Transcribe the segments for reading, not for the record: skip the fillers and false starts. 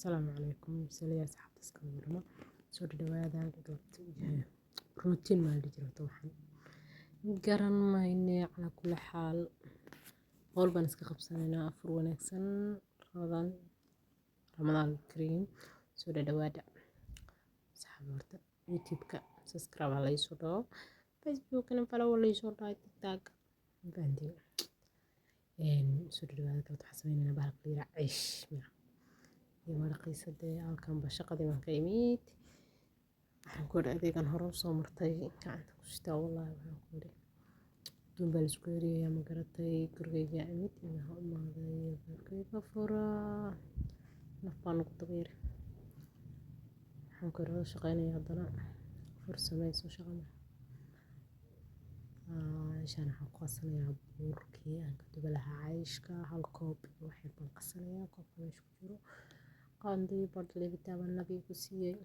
Asalaamu calaykum, saliya asxaabta, iska warrama? Soo dhawaada. Galabta yahay routine maa la dhihi jiray? Waxaan garan mayne. Calaa kulli xaal, howl baan iska qabsanaynaa. Afur wanaagsan, Ramadaan, Ramadaan kariim. Soo dhawaada, asxaab. Horta YouTube-ka subscribe ha la isoo dhaho, Facebookna follow la isoo dhaho, TikTok fahantiin. Soo dhawaada. Galabta waxaan sameynaynaa bahalka la yiraahdo ceesh miya iyo maraqiisa. Dee halkan ba shaqadii baan ka imid. Waxaan ku idhi adeegan hore usoo martay, gacanta ku sitaa. Wallaahi, waxaan ku idhi aduun baa laisku eriyayaa, ma garatay? Gurigayga imid, ilmaha u imaaday, albaabkayga furaa, naf baa nagu daba yiri. Waxaan ku idhi wada shaqaynaya, haddana fur sameyso shaqa ma. Meeshaan waxaan ku qasanayaa burkii aan ka duba lahaa cayshka. Hal koob iyo wax yar baan qasanayaa. Koobka meesha ku jiro qaandii badh libitaa baan nabiga ku siiyey.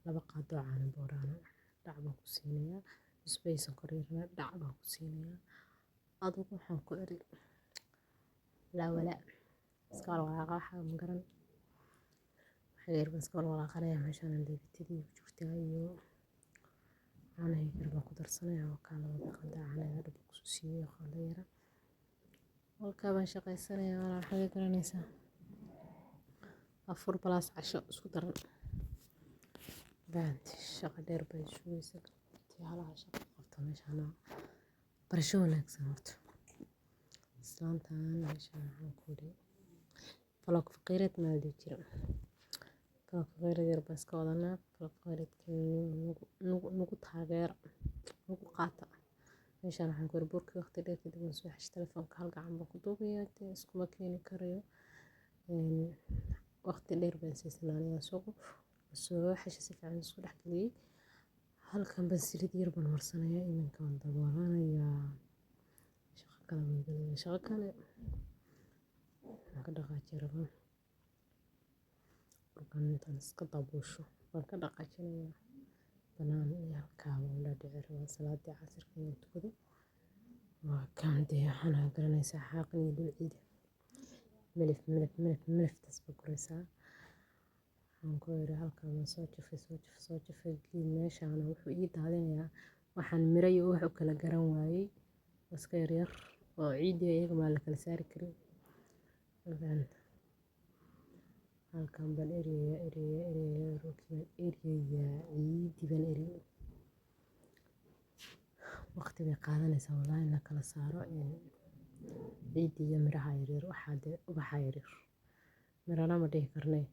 2 qaado caano booraana dhac baan ku siinayaa. Cusbo iyo sonkor yarna dhac baan ku siinayaa. Adigu waxaan ku iri laa walaa iska walwalaaqa, waxa ma garan. Waxa yar baan iska walwalaaqanayaa. Meeshaan liibitadii ku jirtaa iyo caanaha yar baan ku darsanayaa. Waa kaa labada qaando caanaha dhab ku siiyey, qaando yara. Halkaa baan shaqaysanayaa. Walaa, waxaad garanaysaa, afur plus casho isku daran. Baanti shaqo dheer bay sugaysa tii halaha shaqo qabto. Meeshaan barasho wanaagsan. Horta islaantan meeshaan waxaan ku idhi vlog faqiireed maa la dhihi jiray? Vlog faqiireed yar baan iska wadanaa. Vlog faqiireedka nagu taageera, nagu qaata. Meeshaan waxaan ku idhi burkii waqti dheer kadib waan soo xeshay. Telefoonka hal gacan baan ku duubayaa, dee iskuma keeni karayo. Waqti dheer baan siisanaa aniga. Suuqu soo xeshay, si fiican isku dhex geliyey. Halkan baan saliid yar baan marsanayaa. Iminka waan daboolanayaa, shaqo kale baan gelayaa. Shaqo kale waan ka dhaqaaji rabaa. Markaan intaan iska daboosho baan ka dhaqaajinayaa banaan iyo halkaa baan u dhaadhici rabaa salaadii casirka inaan tukado. Waa kan dee, waxaana garanaysaa xaaqin iyo dhul ciida, milif milif milif miliftaas baa guraysaa. Waxaan ku idhi halkan waan soo jafay, soo jafay, soo jafay. Geed meeshaana wuxuu ii daadinayaa. Waxaan miro iyo wax u kala garan waayey, iska yaryar oo ciidii iyaga maa la kala saari karin. Halkan baan eriyayaa, eriyayaa, eriyayaa, dhulkii baan eriyayaa, ciidii baan eriyay. Waqti bay qaadanaysaa wallaahi in la kala saaro ciidii iyo miraha yaryar. Waxaa dee ubaxa yaryar, mirana ma dhihi karnee.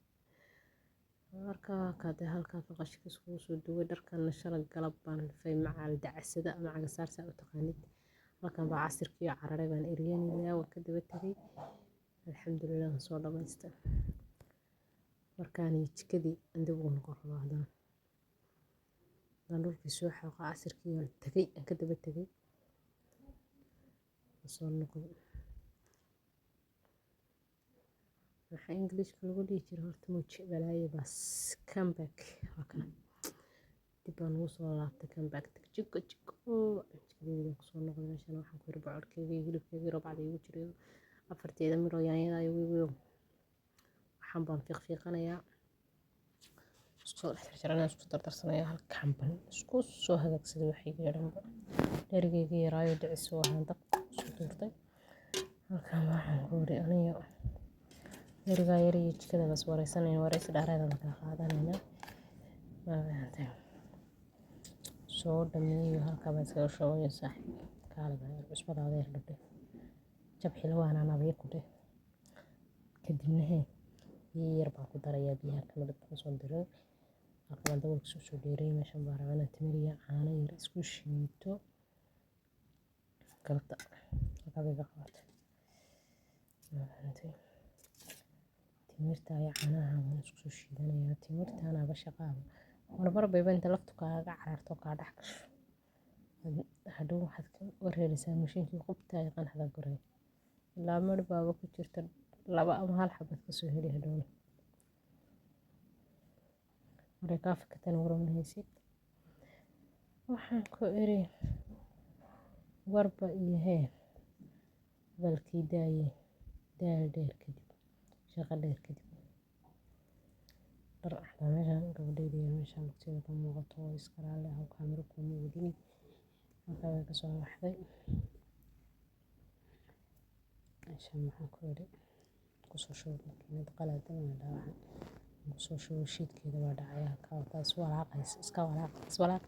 Marka kaade halkaa qashka iskugu soo duway. Dharkan shalay galab baan rifay, macal dacasada ama cagasaar saa u taqaanid. Halkan baa casirkii cararay baan eriyanayaa, waan ka daba tegay. Alxamdulilah, waan soo dhamaystay. Markaan jikadii aan dib ugu noqon rabaa haddana. Haddaan dhulkii soo xaaqo, casirkii waan tagay, aan ka daba tegay, soo noqday. Waxaa Englishka lagu dhihi jiray horta muuji balaayo baas. Come back, waa kana, dib baan ugu soo laabtay. Come back, jiko jiko, jikadayda baan kusoo noqday. Meeshan waxaan ku yiri bocorkeyga iyo hilibkeyga robacda igu jiray, afarteeda midhoo yaanyada igu, waxaan baan fiiqfiiqanayaa, isku soo dhex jarjaranaya, isku dardarsanayaa. Halkan baan isku soo hagaagsaday waxayga dhanba. Dherigeyga yaraayo dhicis waxaan dabka kusoo tuurtay. Halkan waxaan ku yiri aniga dherigaa yar iyo jikada bas wareysanayna, wareysi dhaareeda baan kala qaadanaynaa. Ma fahantay? Soo dhameeyo, halkaa baan iskaga shubaya. Saaxiib, kaale baa cusbadaada yar dhibdhe, jab xilwaana nabiyo ku dheh. Kadibna hee, biyo yar baan ku darayaa. Biyaha kama dabka kusoo diray. Halka baan daboolka soo dheereeyay. Meeshan baan rabaa inaan timir iyo caano yar isku shiito galabta. Halkaa bay iga qabatay. Ma fahantay? Timirta iyo caanaha waan isku soo shiidanayaa. Timirtaanaaba shaqaaba marmar bayba inta laftu kaaga cararto, kaa dhex gasho. Hadhow waxaad ka wareeraysaa mashiinkii qubta iyo qanxda guray. Ilaa mar baaba ku jirta laba ama hal xabad ka soo heli hadhowna. Maray kaa fakatana war uma haysid. Waxaan ku iri warba iyo hee hadalkii daaye, daal dheer kadib, shaqo dheer kadib. Dhar xataa meeshan gabadhayda yar meeshan lugteeda ka muuqato oo iska raalli ah, kaamiro kuma wadini. Markaa way ka soo baxday. Meeshan maxaan ku yidhi, kusoo shubay makiinad qalaad ma la dhahaa, waxaan kusoo shubay shiidkeeda waa dhacaya halkaa, waa taas walaaqaysa, iska walaaq, is walaaq.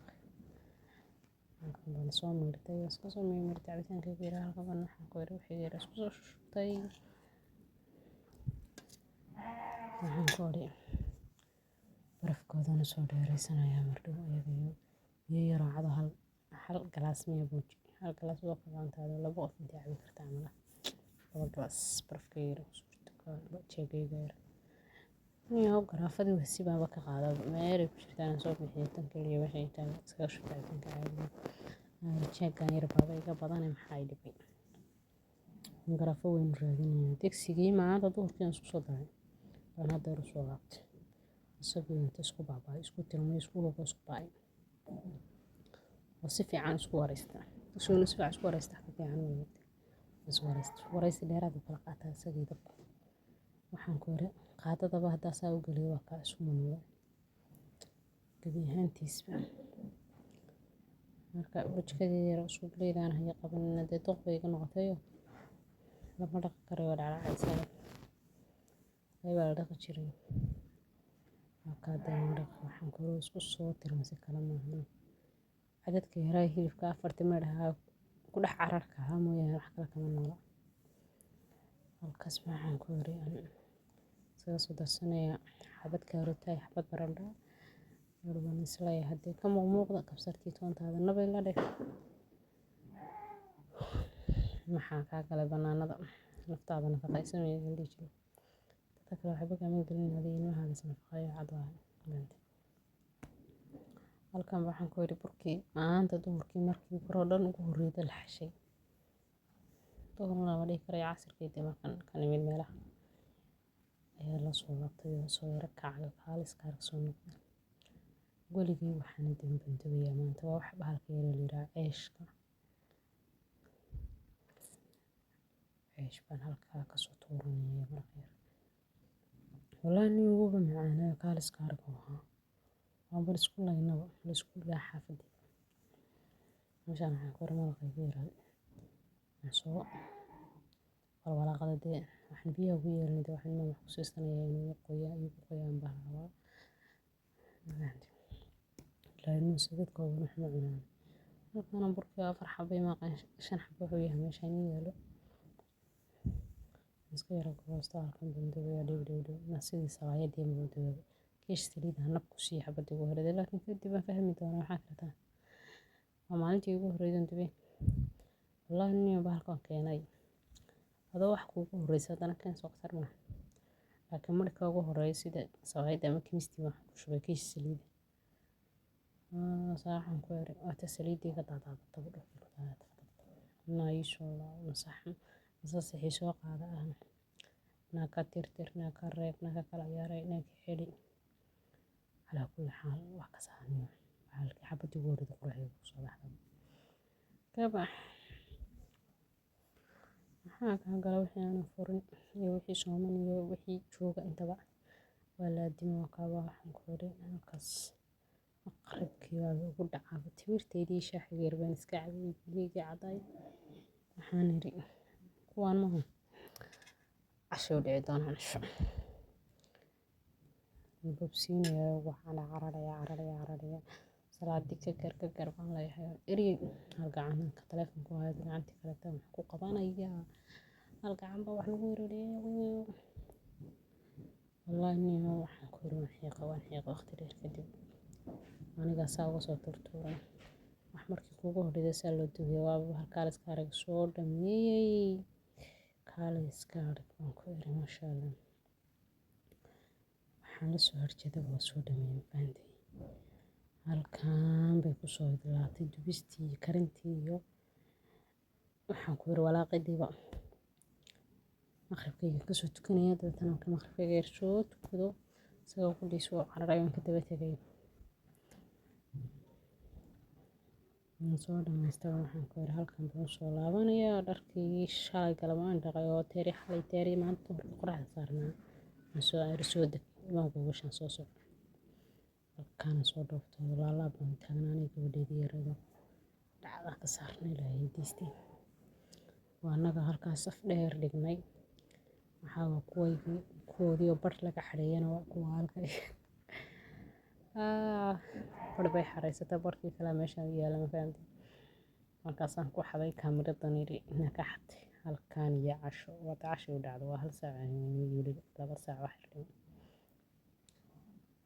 Halkan baan soo miirtay, iska soo miirtay cabitaankayga yar. Halkan baan, waxaan ku yidhi, wixii yar isku soo shubtay. Waxaan ku idhi, barafkoodana soo dheeraysanayaa mardhow ayaga iyo biyo yar oo cado, hal hal galaas miya buuji, hal galaas waa ka fiican tahay, laba qof intay cabi kartaa camal ah. Laba galaas barafka yar ku shubto jeegayga yar. Niyow, garaafadii wasi baaba ka qaada, meelay ku jirtaan soo bixiyay tan kaliya meesha ay tahay iskaga shubta cabitaanka caadiga ah. Jeegan yar baaba iga badanay, maxaa i dhibay? Garaafo weyn raadinaya. Digsigii maanta duhurkii aan isku soo daray baan hadda yar u soo laabtay. Isagii inta isku baaba'ay, isku tirmay, isku lugo, isku ba'ay oo si fiican isku waraysta. Isaguna si fiican isku waraysta, ka fiican weyn is waraysta. Waraysi dheeraad u kala qaataa isagii dabku. Waxaan ku yiri, qaadadaba haddaa saa u geliyo, waa kaa isku manuuray gebi ahaantiisba. Marka burjikadii yar isku galeydaan haya qabanina, dee duq bay iga noqotayo, lama dhaqi karayo, waa dhacdhacaysaa. Baa la dhaqi jiray. Markaa dee maraq, waxaan ku yiri, isku soo tirmay, si kale maahan. Cadadka yaraa hilibka afarta midhaha ku dhex cararka ahaa mooyaane, wax kale kama noola. Halkaas waxaan ku yiri, iskaga soo darsanaya xabad kaarota iyo xabad baradho. Baan isleeyahay haddii ka muuqda kabsartii toontaada nabay la dheh. Maxaa kaa galay banaanada? Naftaada nafaqaysan la dhihi jiray. Dadka kale waxba kama gelin, adiga ilmahaaga is nafaqeeyo, cad waaye. Halkan waxaan ku yiri, burkii maanta duhurkii markii baradho ugu horreeyay la xashay. Duhurna lama dhihi karayo, casirkii dee markan ka nimid meelaha ayaa la soo laabtay oo soo yara kacay, kaaliska arag soo noqday. Weligay waxaan dambandabayaa maanta waa wax bahalka yar la yiraahdo ceeshka. Ceesh baan halkaa ka soo tuuranaya maraq yar. Wallaahi nin wuuba macaanaa, kaaliska arag uu ahaa. Waaba la isku laynaba, la isku dilaa xaafadii. Meeshaan waxaan ku yiri, maraqayga yaraa aan soo walwalaaqada, dee waxaan biyaha ugu yeelnay, dee waxaan wax ku siisanayaa inuu qoyaan, igu qoyaan baan rabaa. Ilaa ilmuhu sidad kooban wax ma cunaan. Halkan burkii afar xabo ima aqaan, shan xabo wuxuu yahay meeshaan ii yaalo. Iska yara goosta, halkan baan dubayaa, dhiw dhiw dhiw. Na sidii sawaayadii baan dubay. Kiish saliid ah nab ku sii xabadii ugu horreysay, laakiin kadib waan fahmi doonaa waxaa kartaa. Waa maalintii ugu horreysay dubay. Wallaahi nin bahalkan keenay. Adoo wax kuugu horreysay haddana keen soo khatar maaha. Laakiin marka ugu horreysay sida sawaayadda ama kimistii waxaan ku shubay kiish saliid. Saa waxaan ku yiri, waa ta saliidii ka daadaadatay dhulka ku daadaadatay. Naa ii soo laabo masax masaxii soo qaada ah. Naa ka tirtir, naa ka reeb, naa ka kala yaaray, naa ka xidhi. Calaa kulli xaal wax ka saarniyo. Bahalkii xabadii ugu horreysay quruxda ku soo baxday. Ka bax. Maxaa kaa gala wixii aanan furin iyo wixii sooman iyo wixii jooga intaba. Waa la addimo kaaba, waxaan ku yiri, halkaas maqribkii baa ugu dhacaa. Timirtaydii shaahiga yar baan iska cabay, biyihii caday. Waxaan iri, kuwaan maaha. Casho dhici doonaan casho. Bobsiinaya, waxaan cararaya, cararaya, cararaya. Salaadii ka gar ka gar baan leeyahay. Eri hal gacan ka taleefanku hayo, gacantii kale tan wax ku qabanaya. Hal gacan baa wax lagu yareeyo. Wallaahi nin waxaan ku yiri, waan xiiqa, waan xiiqa waqti dheer kadib. Aniga saa uga soo turtuuray. Wax markii kuugu horreysay saa loo dubiyo waaba bahal kaaliska arag soo dhameeyay. Kaaliska arag baan ku iri, masha Allah. Waxaan la soo horjeeday waa soo dhameeyay, fahantii. Halkaan bay ku soo idlaatay dubistii, karintii iyo waxaan ku yiri walaaqidiiba. Maqribkayga ka soo tukanaya, dabeetana marka maqribkayga yar soo tukado, isagoo ku dhiso cararay aan ka daba tagay. Soo dhamaystay, waxaan ku yiri, halkan baan soo laabanayaa dharkii shalay galab aan dhaqay oo teeri xalay teeri maanta duhurkii qoraxda saarnaa. Aan soo ayri, soo deg imaan gogashan soo soco. Halkaana soo dhooftay, laalaab baan taagnaa aniga gabadheydii yareed dhacda ka saarnay. Ilaahay diistay, waa annaga halkaas saf dheer dhignay. Waxaa waa kuwaygii, kuwoodii oo bar laga xareeyana waa kuwa halka bar bay xareysatay, barkii kale meesha yaala. Ma fahamtay? Markaasaan ku xaday kaamiradan, yidhi inaa ka xatay halkaan iyo casho. Wada casho u dhacdo waa 1 saac weliba, 2 saac wax dhiman.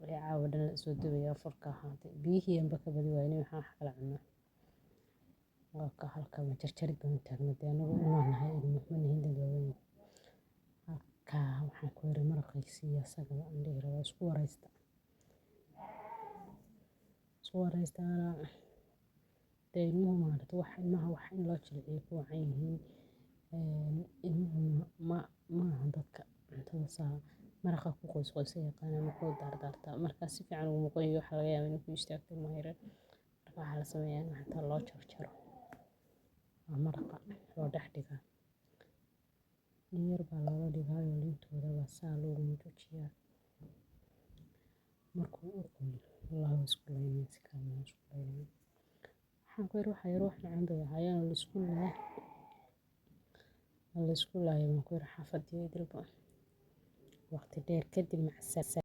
Wixii caawa dhan la soo dubaya afurka ahaatay, biyihii anba ka badi waayay. Waxaan wax kala cunaa waa ka halka ma jarjarid baan u taagnaa. Dee anagu ilmaan nahay, ilmo ma nihin dad waaweyn. Halkaa waxaan ku yiri maraqiisi iyo asagaba aan dhihi rabaa isku waraysta, isku waraystaana. Dee ilmuhu maaragtay, wax ilmaha wax in loo jilciyo ku wacan yihiin. Ilmuhu ma maaha dadka cuntada saa maraqa ku qoys qoysa yaqaana ama ku daardaarta. Marka si fiican ugu qoyo, waxaa laga yaabaa inuu ku istaagto ilmaha yaryar. Marka waxaa la sameeyaa in cuntada loo jarjaro oo maraqa loo dhex dhigaa. In yar baa looga dhigaayo, liintooda baa saa loogu mujujiyaa. Markuu u qoyo, wallahi waa isku laynayaan, si kale ma isku laynayaan. Waxaan ku yiri waxa yar wax macaan bay ahaayeen oo la isku laayay, la isku laayay baan ku yiri xaafadii idilba waqti dheer kadib. Macsalaam.